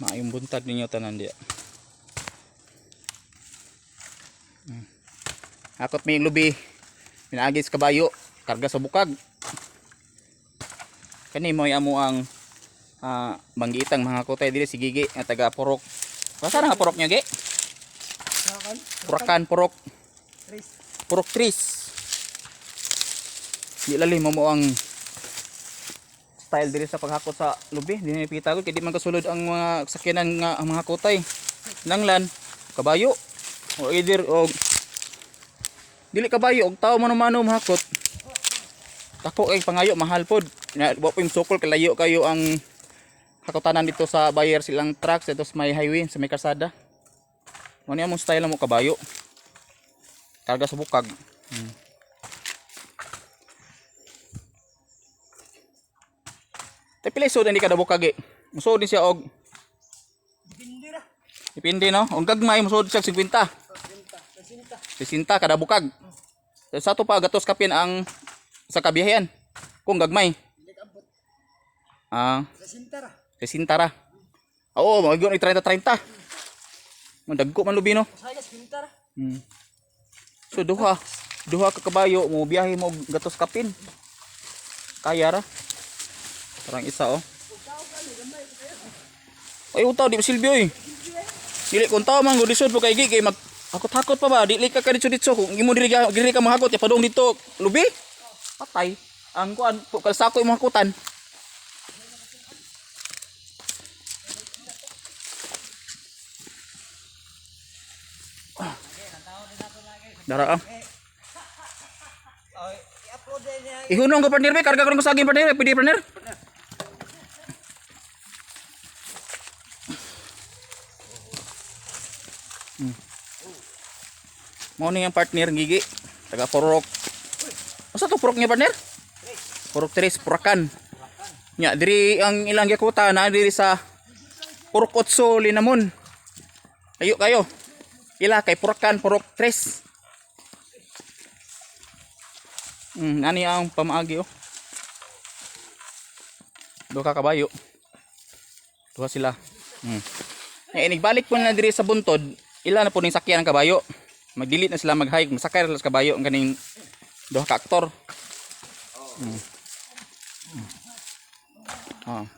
Maayong buntag ninyo tanan diya. Hakot mi lubi. Pinaagi sa kabayo, karga sa bukag. Kani mo amo ang banggitang mga kutay diri si Gigi nga taga Purok. Basta nga Purok niya, Gi? Purakan. Purakan, Purok. Tres. Purok Tris. Di lalim mo mo ang style diri sa paghakot sa lubi. Di na pita kay di man kasulod ang mga sakyanan nga ang mga kutay. Nanglan kabayo o either og dili kabayo og tao mano-mano mahakot. Tako kay pangayo mahal pod. Na wa po yung sukol kalayo kayo ang hakotanan dito sa buyer silang trucks dito sa may highway sa may kalsada. Mo ni among style mo kabayo. Karga sa bukag. Tay pila sud hindi kada bukag eh. Musod din siya og Depende ra. depende no. Og gagmay musod siya og 50. 60. 60. 60 kada bukag. Sa ato pa gatos kapin ang sa kabiyahan. Kung gagmay. Hindi ka abot. Ah, 60 ra. 60 ra. Oo, mo ni 30 30. Mandagko man lubi no. Usahay ka 50 ra. So duha, duha ka kabayo mo biyahe mo og gatos kapin. Kaya ra. Parang isa oh. Ay utaw di silbi oy. Dili kung tao man gud lisod po kay gi kay mag hakot-hakot pa ba dili ka kaditso ditso kung imo diri ka mahakot ya padung dito lubi. Patay. Ang kuan kalsako imong hakutan. Dara ah. I-upload din niya. Ihunong ko partner be, karga ko rin ko saging partner, pwede partner. Mo ni ang partner gigi, taga Purok. Asa to Purok niya partner? Purok Tres, Purakan. Nya diri ang ilang gikuta na diri sa Purok Otso Linamon. Ayo kayo. Ila kay Purakan, Purok Tres. Ani ang pamaagi oh. Duha ka kabayo. Duha sila. Nga inigbalik po na diri sa buntod, ila na po ning sakyan ang kabayo. Magdili na sila mag-hike, masakay ra sila sa kabayo ang kaning duha ka aktor. Ah.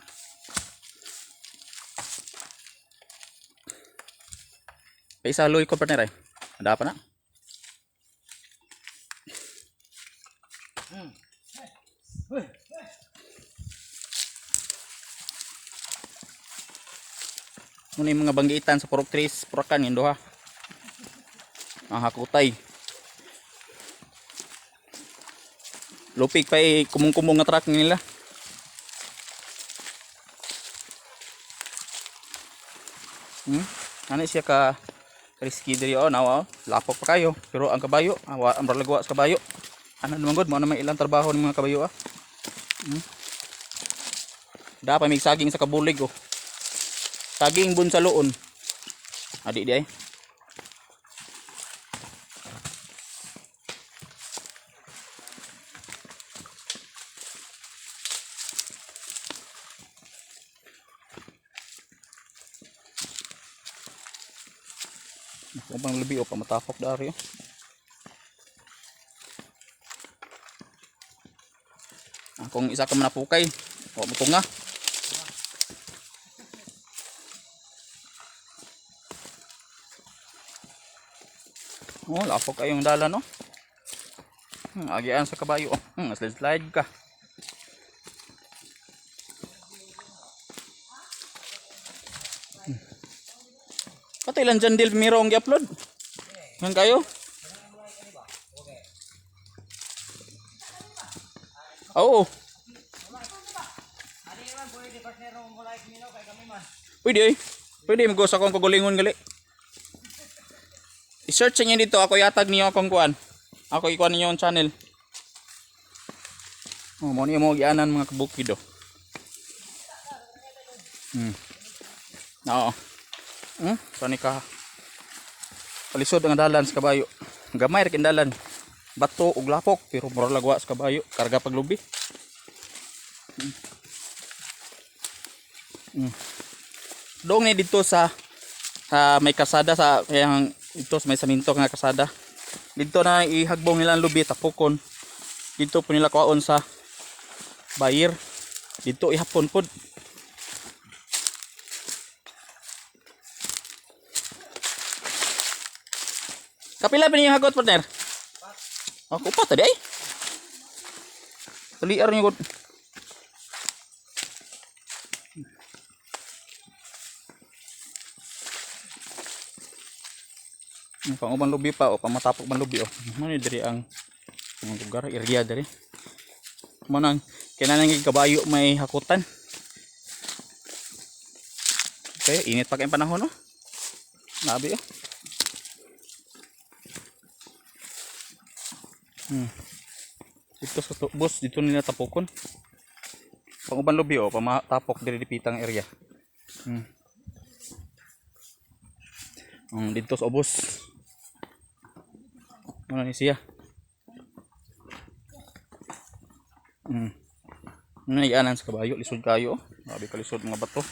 Paisa loy ko partner ay. Ada pa na. Muna yung mga banggitan sa Purok Tres, Purakan, yung duha. Ang hakutay. Lupik pa eh, kumung-kumung nga truck nila. Ano siya ka risky diri oh, nawa oh. Lapok pa kayo. Pero ang kabayo, awa ang lagwa sa kabayo. Ano naman god, mo naman ilang trabaho ng mga kabayo ah. Dapat may saging sa kabulig oh. Saging bun sa loon. Adi di ay. Kung pang lubi o pamatapok dari oh. Akong isa ka manapukay. O mutunga. Oh, lapok kayong dala no. Agian sa kabayo. Oh. Slide slide ka. Kato ilan dyan deal miro ang gi-upload? Ngan kayo? Oo. Ani man pwede partner mo like me no kay kami man. Pwede eh. Pwede mo sa akong kagulingon gali. I-search niyo dito ako yatag niyo akong kuan. Ako ikuan niyo ang channel. Oh, mo niyo mo gianan mga kabukid oh. Oo. Saan ni ka? Kalisod ang dalan sa kabayo. Gamay ra kindalan. Bato ug lapok pero mura lagwa sa kabayo karga paglubi. Doong ni dito sa may kasada sa yang dito sa may saminto nga kasada. Dito na ihagbong nila ang lubi tapokon. Dito po nila kuhaon sa bayir. Dito ihapon pod. Kapila pa niyo hagot, partner? Oh, upat tadi ay. Tuliar niyo god. Ang panguban lubi pa o pamatapok man lubi o. Mo ni diri ang ang lugar area diri. Mo nang kinahanglan kabayo may hakutan. Okay, init pa kayong panahon, no? Nabi oh. Dito sa bus, dito nila tapokon. Panguban lubi o, pamatapok diri dipitang area. Ang dito sa ubos. Ano ni siya? Ano ni anan sa kabayo, lisod kayo, oh. Grabe ka lisod mga bato.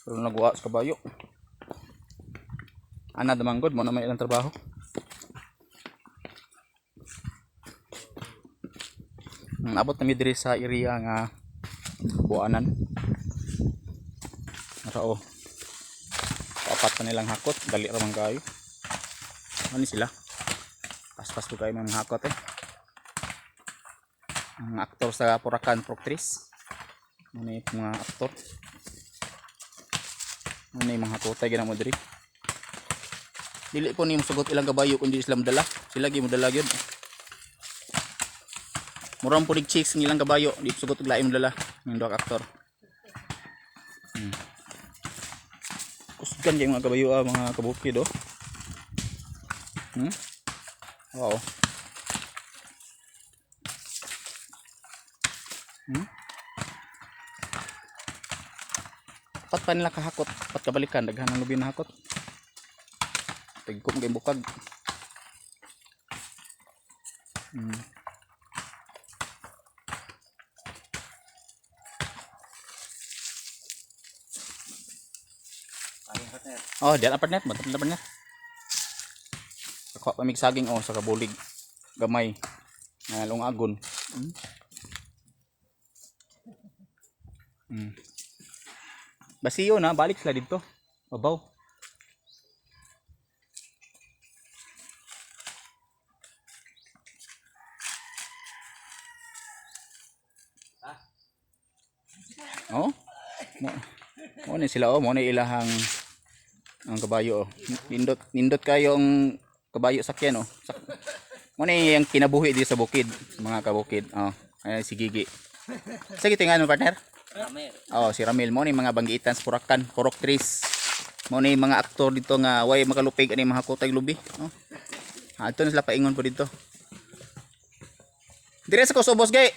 Pero nagwa sa kabayo. Ana damanggod mo na may ilang trabaho. Abot na mi diri sa area nga buanan. Nara oh. Apat pa nilang hakot, dali ra man kayo. Ano ni sila? Paspas po kayo mga hakot eh. Ang aktor sa Purakan Proctris. Ano yung mga aktor? Ano yung mga hakotay ginamo diri? Dili po ni sugot ilang kabayo kundi sila madala. Sila gyud modala gyud. Murang pulig chicks ng ilang kabayo, di sugot og lain modala ng duha ka aktor. Kusgan kay mga kabayo ah, mga kabukid oh. Wow. Pat pa nila kahakot, pat kabalikan daghan ang lubi na hakot. Tigkom kay bukag. Ayun, partner. Oh, diyan ang partner, matapos na partner. Ako pa mig saging oh sa kabulig. Gamay. Nga lungagon. Basiyo na, balik sila dito. Babaw. Oh. Mo mo ni sila oh, mo ni ilahang ang kabayo oh. Nindot nindot kayo ang kabayo sakyan oh. Mo ni ang kinabuhi dito sa bukid, mga kabukid. Oh, ay si Gigi. Sige tingan mo, partner. Ramel. Oh, si Ramil mo ni mga banggitan sa Purakan, Purok Tris. Mo ni mga aktor dito nga way makalupig ani mga kutay lubi, oh. Ah, ito na sila paingon po dito. Dire sa Kosobos gay.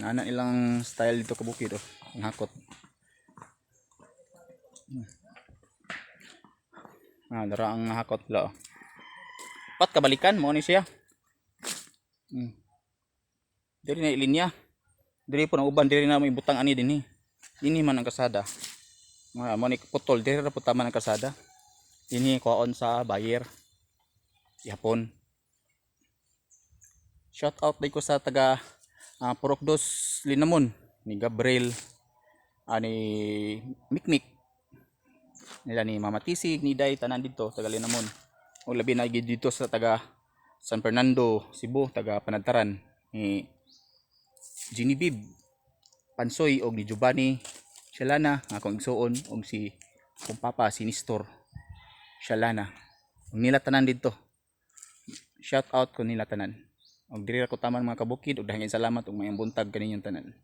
Ana ilang style dito kabukid oh, ang hakot. Ah, dara ang hakot la, oh. Pat kabalikan mo ni siya. Diri na ilinya. Diri po ng uban diri na mo ibutang ani dinhi. Dinhi man ang kasada. Mga mo ni putol diri ra pud taman ang kasada. Dinhi kuhaon sa buyer. Yapon. Shout out day ko sa taga Purok Dos Linamon ni Gabriel ani Mikmik nila ni Mama Tisig ni Day tanan dito taga Linamon o labi na gid dito sa taga San Fernando Cebu, taga Panadtaran ni Genevieve Pansoy og ni Giovanni Shalana ang akong igsuon og si akong papa si Nestor Shalana ug nila tanan didto. Shout out ko nila tanan og diri ra ko taman, mga kabukid, ug dahil salamat og mayong buntag kaninyong tanan.